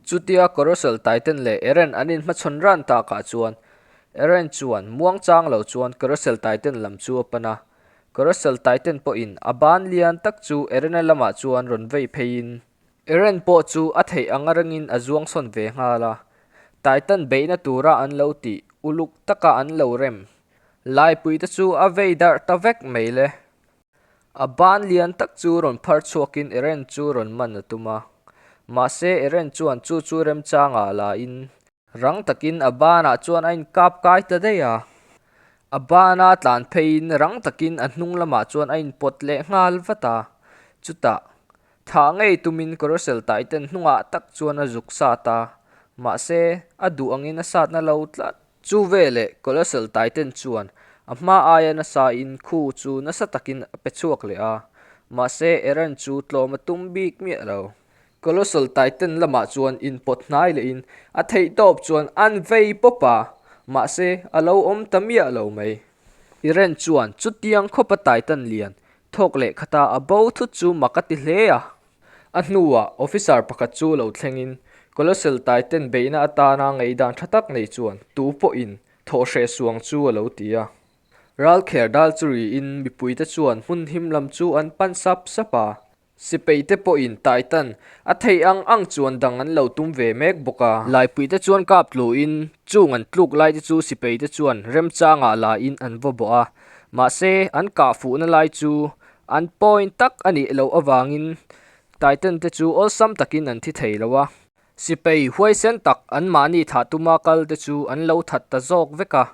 Chutia Colossal Titan leh Eren an inhmachhawn ran takah chuan Eren chuan muangchang lo chuan Colossal Titan lam chu a pan a. Colossal Titan pawhin a ban lian tak chu Erena lamah chuan rawn vei pheiin Eren pawh chu a theih anga rengin a zuang sawn ve nghal a. Titan beihna tura an lo tih uluk taka an lo rem laipuite chu a vei darh ta vek mai le. A ban lian tak chu rawn phar chhuakin Eren chu rawn man a tum a. Mahse Eren chuan chu chu remchangah la in rang takin a banah chuan a inkap kai ta daih a. A bana tlan pheiin rang takin a hnung lamah chuan a inpawt leh nghal vat a. Chutah, thah ngei tumin Carousel Titan hnungah tak chuan a zuk sat a. Mahse, a duh angin a satna lo tlat. Chu veleh Colossal Titan chuan a hma aia nasa in khu chu nasa takin a pe chhuak leh a, mahse Eren chu tlawm a tum bik miah lo. Colossal Titan lamah chuan inpawt hnai lehin a theihtawp chuan an vei pawp a, mahse a lo awm ta miah lo mai. Eren chuan chutiang khawpa Titan lian thawk leh khata a bo thut chu mak a ti hle a. A hnuah officer pakhat chu lo thlengin Colossal Titan beihna atana ngaihdan tha tak nei chuan tu pawhin thawh hreh suang chu a lo ti a. Ralkher dal chu riin mipuite chuan hmun him lam chu an pan sap sap a. Sipeite pawhin Titan a theih ang ang chuan dang an lo tum ve mek bawk a. Laipuite chuan kap tluin chung an tluk laite chu sipeite chuan remchangah lain an vaw bawh a. Mahse an kah fuhna lai chu An point tak a nih loh avangin Titan te chu awlsam takin an thi thei lo a. Sipai huaisen tak anmahni thah tuma kal te chu an lo that ta zawk vek a.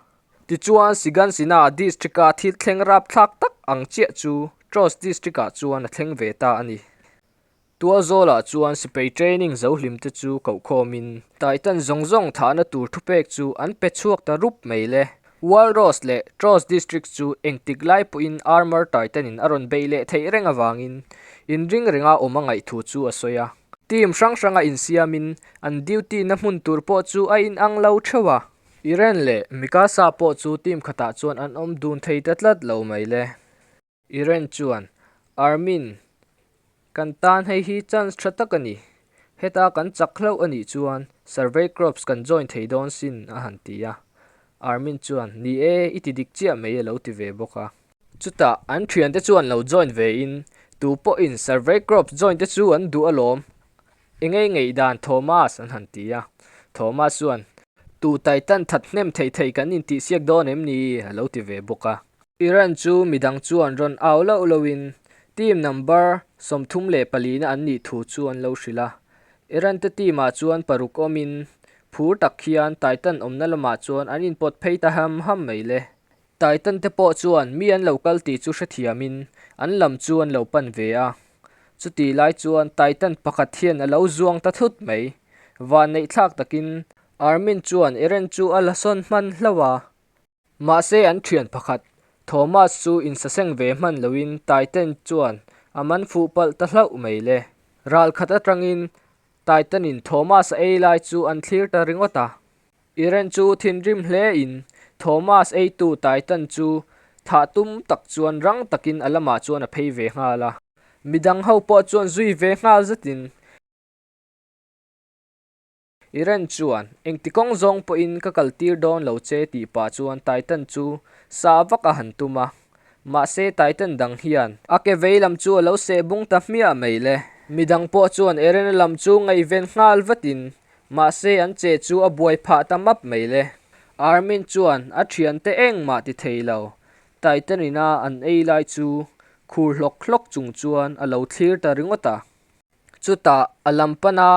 Tichuan Sigansina district-a thil thleng rapthlak tak ang chiah chu Tros district-ah chuan a thleng ve ta a ni. Tualzawlah chuan sipai training zo hlim te chu kohkhawmin Titan zawng zawng thahna tur thupek chu an pe chhuak ta rup mai le. Walrus leh Tros District chu engtik lai pawhin Armour Titan in a rawn beih leh theih reng avangin inring renga awm a ngaih thu chu a sawi a. Team hrang hranga insiamin an duty na hmun tur pawh chu a inang lo theuh a. Iran leh Mikasa pawh chu team khatah chuan an awm dun thei ta tlat lo mai le. Iran chuan, Armin, kan tan hei hi chance tha tak a ni. Heta kan chak hlauh a nih chuan Survey Corps kan join thei dawn sin, a han ti a. Armin chuan, Ni e, i ti dik chiah mai a lo ti ve bawk a. Chutah an thiante chuan lo join ve in, Tu pawhin Survey Corps join te chu an duh alawm. Engei ngaihdan Thomas an han ti a. Thomas chuan, Tu Titan that hnem thei thei kan intihsiak dawn em ni? a lo ti ve bawk a. Iran chu midang chuan rawn au loh lohin team number 34 na an nih thu chu an lo hrilh a. Iran te team ah chuan paruk awmin phur tak hian Titan awmna lamah chuan an inpawt phei ta ham ham mai le. Titan te pawh chuan mi an lo kal tih chu hrethiamin an lam chu an lo pan ve a. Chutih lai chuan Titan pakhat hian a lo zuang ta thut mai. Vanneih thlak takin Armin chuan Iran chu a la sawn hman hlauh a. Mahse an thian pakhat, Thomas chu insaseng ve hman loin Titan chuan a man fuh palh ta hlauh mai le. Ral khat atangin Titan-in Thomas a ei lai chu an thlir ta ringawt a. Iren chu thinrim hle in Thomas eitu Titan chu thah tum tak chuan rang takin a lamah chuan a phei ve nghal a. Midang ho pawh chuan zui ve nghal zetin Iren chuan, Engti kawng zawng pawhin ka kaltir dawn lo che tih pah chuan Titan chu sa vak a han tum a. Mahse Titan dang hian a ke vei lam chu a lo seh bung ta hmiah mai le. Midang pawh chuan Eren-a lam chu ngaihven nghal vatin mahse an che chu a buai phah ta map mai le. Armin chuan a thiante engmah ti thei lo. Titan-ina an ei lai chu khur hlawk hlawk chung chuan a lo thlir ta ringawt a. Chutah a lam pana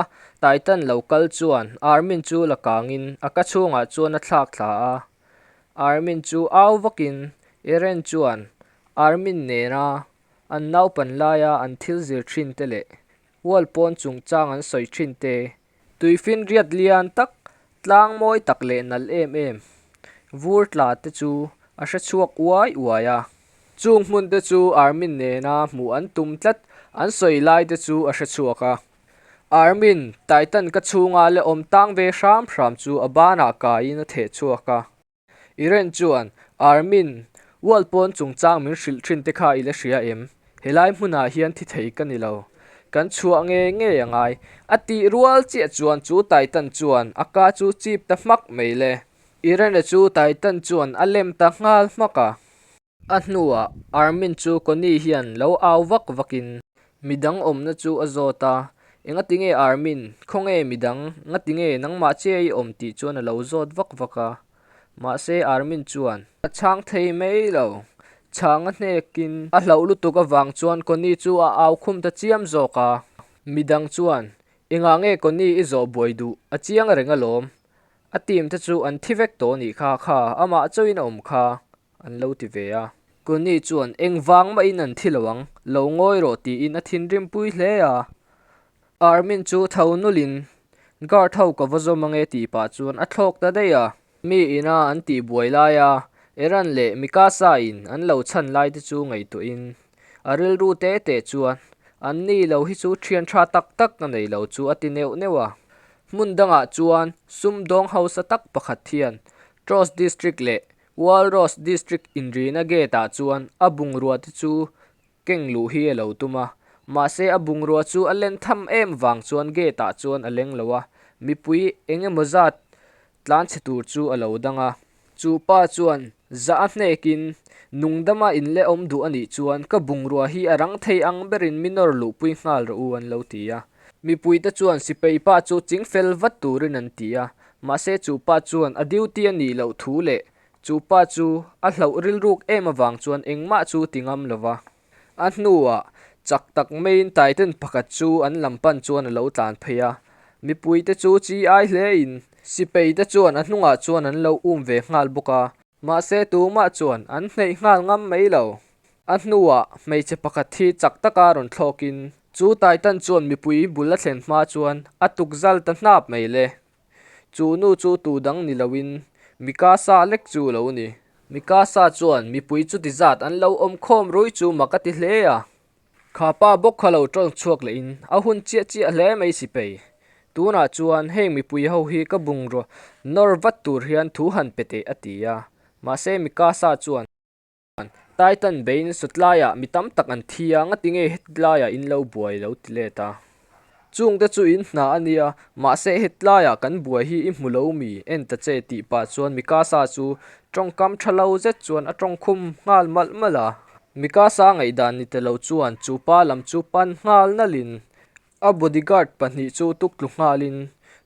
Titan lo kal chuan Armin chu la kangin a ka chhungah chuan a thlak thla a. Armin chu au vakin Eren chuan Armin nena an naupan laia an thil zir thin te leh wall pawn chungchang an sawi thin te, tuifinriat lian tak, tlang mawi tak leh nalh em em vur tla te chu a hre chhuak uai uai a. Chung hmun te chu Armin nena hmuh an tum tlat an sawi lai te chu a hre chhuak a. Armin, Titan ka chhunga la awm tang ve hram hram chu a banah kaiin a theh chhuak a. Iren chuan, Armin, World pawn chungchang min hrilh thin te kha i la hria em? Helai hmunah hian thi thei ka ni lo. Kan chhuah ngei ngei a ngai. A tih rual chiah chuan chu Titan chuan a ka chu chip ta hmak mai le. Irene chu Titan chuan a lem ta nghal hmak a. A hnuah Armin chu Connie hian lo au vak vakin midang awmna chu a zawt a, Engati nge Armin, khawnge midang, ngati nge nangmah chiah i awm tih chuan a lo zawt vak vak a. Mahse Armin chuan a chhang thei mai lo. Chhang a hnekin a hlauh lutuk avang chuan Connie chu a au khum ta chiam zawk a. Midang chuan, Engah nge Connie i zawh buai duh, a chiang reng alawm. A team te chu an thi vek tawh nih kha kha, amah chauhin a awm kha. An lo ti ve a. Connie chuan engvang mahin an thi lo ang, lo ngawi rawh tiin a thinrim pui hle a. Armin chu tho nulhin guard ho ka va zawm ange tih pah chuan a thlawk ta daih a. Mi ina an tih buai laia Eran leh Mikasa in an lo chhan lai te chu ngaihtuahin a rilru te te chuan an ni lo hi chu thian tha tak tak a nei lo chu a ti neuh neuh a. Hmun dangah chuan sumdawng hausa tak pakhat hian Tross District leh Walross District inrina gate ah chuan a bungrua te chu keng luh hi a lo tum a, mahse a bungrua chu a len tham em vang chuan gate ah chuan a leng lo a, mipui eng emaw zat tlan chhe tur chu a lo dang a. Chu pa chuan zah a hnekin nungdama inleh awm duh a nih chuan ka bungrua hi a rang thei ang berin mi nawr luhpui nghal rawh u an lo ti a. Mipuite chuan sipai pa chu chingfel vat turin an ti a, mahse chu pa chuan a duty a nih loh thu leh chu pa chu a hlauh rilruk em avang chuan engmah chu ti ngam lo va. A hnuah chak tak maiin Titan pakhat chu an lam pan chuan a lo tlan phei a, mipuite chu chi ai hlein sipaite chuan a hnungah chuan an lo um ve nghal bawk a. Mahse tumah chuan an hneih nghal ngam mai lo. A hnuah hmeichhe pakhat hi chak taka rawn thlawkin chu Titan chuan mipui bul a thlen hma chuan a tuk zal ta hnap mai le. Chu nu chu tu dang ni loin Mikasa lek chu lo ni. Mikasa chuan mipui chuti zat an lo awm khawm rui chu mak a ti hle a. Kha pa bawk kha lo tawng chhuak lehin a hun chiah chiah hle mai si pei. Tunah chuan heng mipui ho hi ka bungraw nawr vat tur hian thu han pe teh a ti a. Mahse Mikasa chuan. Titan bein sawtlaiah mi tam tak an thi a, ngati nge hetlaiah in lo buai lo ti let a. Chungte chu in hna a nia, mahse hetlaiah kan buai hi i hmu lo mi en ta che tih pah chuan Mikasa chu tawngkam tha lo zet chuan a tawngkhum nghal malh malh a. Mikasa ngaihdan ni ta lo chuan chu pa lam chu pan nghal nalhin A bodyguard pahnih chu tuk tlu nghalin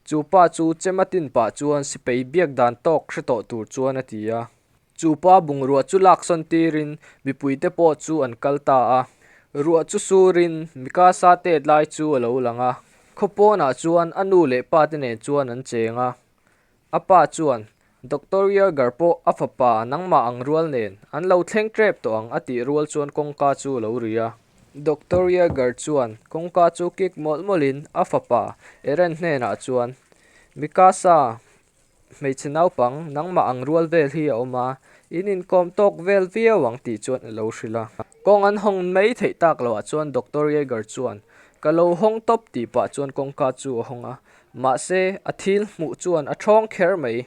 chu pa chu chem a tin pah chuan sipai biak dan tawk hre tawh tur chuan a ti a. Chu pa bungrua chu lak sawn tirin mipuite pawh chu an kal ta a. Ruah chu surin Mikasa tet lai chu a lo lang a. Khaw pawnah chuan a nu leh pa te nen chuan an cheng a. A pa chuan, Doctor Yerger pawh a fapa nangmah ang rual nen an lo thleng tep tawh ang a tih rual chuan kawngka chu a lo ri a. Doctor Yerger chuan kawngka chu kik mawlh mawlhin a fapa Eren hnenah chuan, Mikasa, hmeichhe naupang nangmah ang rual vel hi a awm a, in inkawm tawk vel viau ang tih chuan a lo hrilh a. Kawng an hawng mai theih tak loah chuan Doctor Yeager chuan, Ka lo hawng tawp tih pah chuan kawngka chu a hawng a. Mahse, a thil hmuh chuan a ṭhawng kher mai.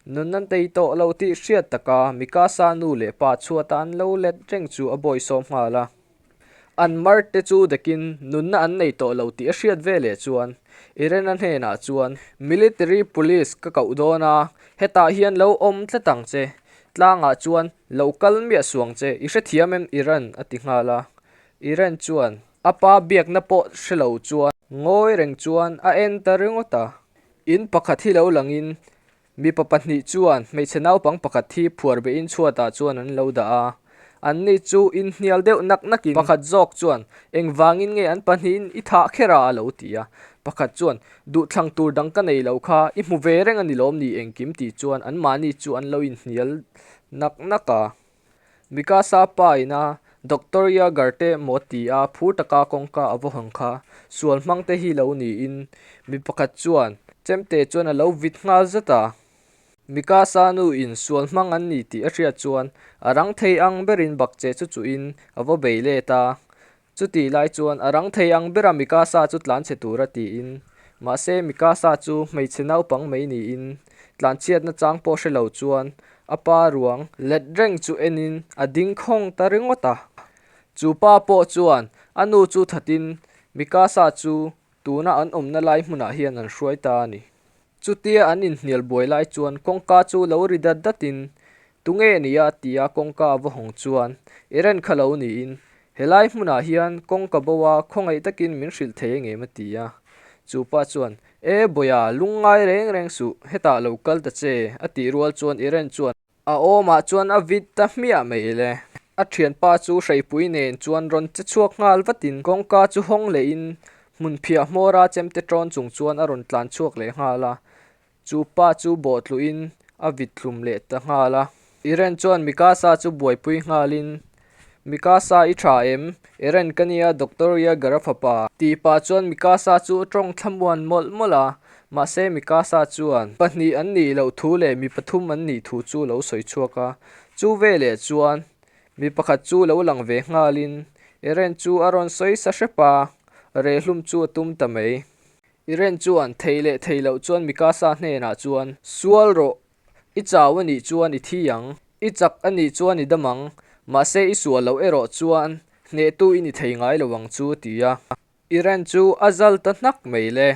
Nun an tei tawh lo tih hriat taka Mikasa nu leh pa chhuata an lo let reng chu a bawisawm nghal a. An mar te chu dekin nunna an nei tawh lo tih a hriat ve leh chuan Irena hnenah chuan, Military Police ka koh dawn a, hetah hian lo awm tlat ang che. Tlangah chuan lo kal miah suang che, i hrethiam em Iren? a ti nghal a. Iren chuan a pa biakna pawh hre lo chuan ngawi reng chuan a en ta ringawt a. In pakhat hi lo langin mipa pahnih chuan hmeichhe naupang pakhat hi phuar behin chhuatah chuan an lo dah a. Anni chu inhnial deuh nak nakin pakhat zawk chuan engvangin nge an pahnihin i thah kher a a lo ti a. Pakhat chuan duhthlang tur dang ka nei lo kha i hmu ve reng a ni lawm ni engkim tih chuan anmahni chu an lo inhnial nak nak a. Mikasa pa ina Doctor Yager te maw ti a phur taka kawngka a vaw hang kha sual hmang te hi lo niin mi pakhat chuan chemte chuan a lo vit nghal zat a. Mikasa nu in sual hmang an ni tih a hriat chuan a rang thei ang berin bakche chu chuhin a vaw bei let a. Chutih lai chuan a rang thei ang bera Mikasa chu tlanchhe tura tiin, mahse Mikasa chu hmeichhe naupang mai niin tlanchhiatna chang pawh hre lo chuan a pa ruang let reng chu enin a ding khawng ta ringawt a. Chu pa pawh chuan a nu chu thatin Mikasa chu tuna an awmna lai hmunah hian an hruai ta a ni. Chutia an inhnial buai lai chuan kawngka chu lo ri dat datin, Tunge nia? tia kawngka a va hawng chuan Eren kha lo niin, Helai hmunah hian kawngka bo a khawngaih takin min hrilh thei angem? a ti a. Chu pa chuan, E Bawiha, lungngai reng reng suh, hetah lo kal ta che, a tih rual chuan Eren chuan A awmah chuan a vit ta hmiah mai le. A thianpa chu hreipui nen chuan rawn che chhuak nghal vatin kawngka chu hawng lehin hmun phiah hmawra chemte tawn chung chuan a rawn tlan chhuak leh nghal a. Chu pa chu bawhtluhin a vit hlum leh ta nghal a. Iren chuan Mikasa chu buaipui nghalin, Mikasa i tha em? Eren ka nia Doctor Yeager-a fapa. Tih pah chuan Mikasa chu a tawng thlamuan mawlh mawlh a. Mahse Mikasa chuan pahnih an nih loh thu leh mi pathum an nih thu chu lo sawi chhuak a. Chu veleh chuan mi pakhat chu lo lang ve nghalin Eren chu a rawn sawi sa hrep a, rehhlum chu a tum ta mai. Eren chuan thei leh thei loh chuan Mikasa hnenah chuan, Sual rawh, i chau a nih chuan i thi ang, i chak a nih chuan i dam ang, mahse i sual loh erawh chuan hnehtu i ni thei ngai lo ang chu a ti a. Iran chu a zal ta hnak mai le.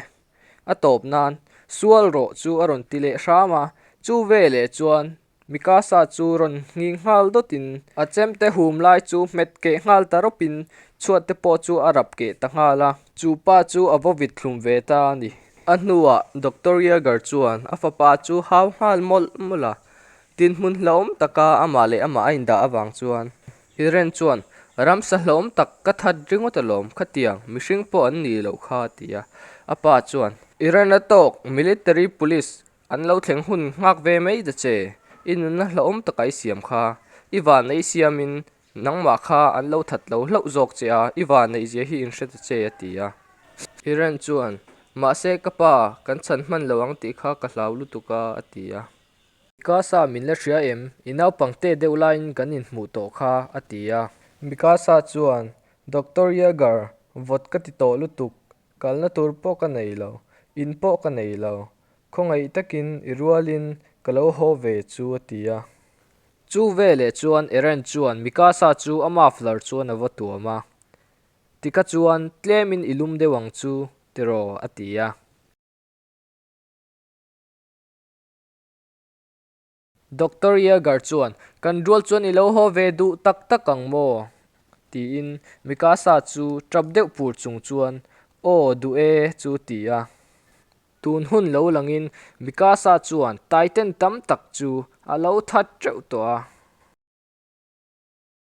A tawp nan, Sual rawh chu a rawn ti leh hram a, chu veleh chuan Mikasa chu rawn nghing nghal dawtin a chemte hum lai chu hmet keh nghal ta rawpin chhuat te pawh chu a rap keh ta nghal a, chu pa chu a vaw vit thlum ve ta a ni. A hnuah Doctor Yeager chuan a fapa chu hau nghal mawlh mawlh a, dinhmun hlauhawm taka amah leh amah a indah avang chuan Iren chuan, Ramsa hlawm tak ka that ringawt alawm, khatiang mihring pawh an nih loh kha a ti a. A pa chuan, Iren a tawk, military police an lo thleng hun nghak ve mai ta che, i nunna hlawm taka i siam kha, i vanneih siamin nangmah kha an lo that lo hlauh zawk che a, i vanneih zia hi inhre ta che a ti a. Iren chuan, Mahse ka pa, kan chhan hman lo ang tih kha ka hlau lutuk a a ti a. Mikasa min la hria em? I naupangte deuh laiin kan inhmuh tawh kha, a ti a. Mikasa chuan, Doctor Yeager, vawt ka ti tawh lutuk, kalna tur pawh ka nei lo, in pawh ka nei lo, khawngaih takin i rualin ka lo haw ve chu, a ti a. Chu veleh chuan Eren chuan Mikasa chu a muffler chuan a va tuam a, Tikha chuan tlemin i lum deuh ang chu, tiraw, a ti a. Doctor Yeager chuan, Kan rual chuan i lo haw ve duh tak tak ang maw? tiin Mikasa chu tap deuh pur chung chuan, Aw, duh e, chu ti a. Tun hun lo langin Mikasa chuan Titan tam tak chu a lo that teuh tawh a.